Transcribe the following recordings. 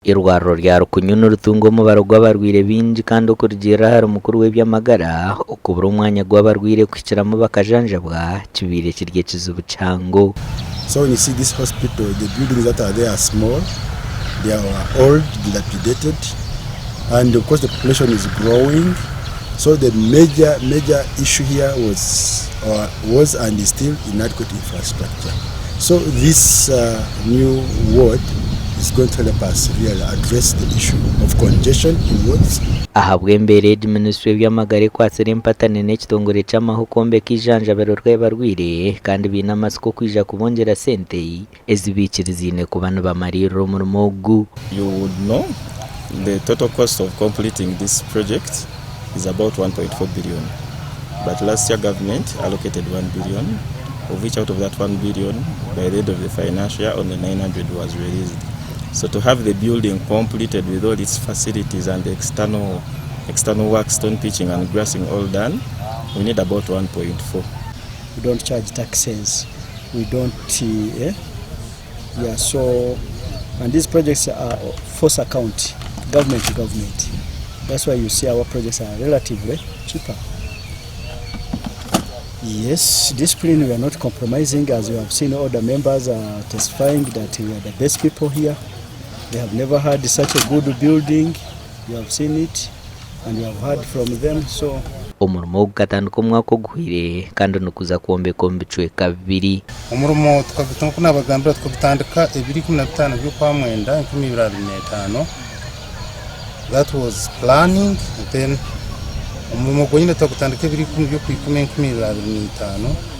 Eirwariro rya Rukunyu niritunga omubaro gw'abarwaire baingi kandi okurugiirira ahari mukuru w'eby'amagara, okubura omwanya gw'abarwaire kuhikiramu bakajanjabwa kibaire kiri ekizibu kihango. So when you see this hospital, the buildings that are there are small, they are old, dilapidated, and of course the population is growing. So the major, major issue here was, or was and is still inadequate infrastructure. So this uh, new ward is going to help us really address the issue of congestion in wards. Ahabw'embeera egi, minisitule y'eby'amagara ekwatsire empatane n'ekitongore ky'amahe okwombeka eijanjabiro ry'abarwaire kandi baine amatsiko kwija kubongyera sente ezi baikiriziine kuba nibamariirira omurimo ogu. You would know the total cost of completing this project is about 1.4 billion but last year government allocated 1 billion of which out of that 1 billion by the end of the financial year only 900 was released. So to have the building completed with all its facilities and the external external work, stone pitching and grassing all done, we need about 1.4. We don't charge taxes. We don't, yeah, so, and these projects are force account, government to government. That's why you see our projects are relatively cheaper. Yes, discipline, we are not compromising, as you have seen other members are testifying that we are the best people here. They have never had such a good building. You have seen it and you have heard from them. So Omurimo ogu gukatandika omwaka oguhwaire kandi niguza kwombekwa omu bicweka bibiri. Omurimo nk'oku naabagambira tukagutandika ebiro 15 by'Okwamwenda 2025, that was planning then omurimo gwonyine twagutandika ebiro 10 by'Okwikumi 2025.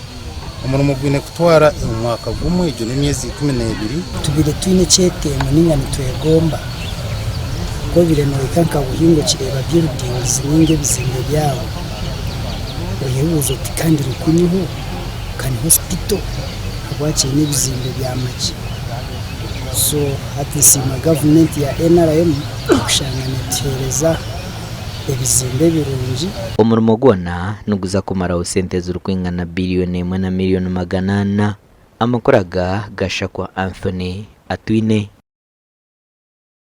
Omurimo gwine kutwara omwaka gumwe, egyo n'emyezi 12. Tubaire twine ekyetengo ninga nitwegomba ku obaire nohika nka Buhinga okireeba buildings ninga ebizimbe byabo oyebuuza oti kandi Rukunyu ho ka ni hospital ahabwaki eine ebizimbe bya makye? So hati nsiima gavumenti ya NRM kushanga netuheereza ebizimbe birungi. Omurimo gwona niguza kumaraho sente ezirikwingana biriyoni emwe na miriyoni 400. Amakuru aga Gashakwa Anthony Atwine.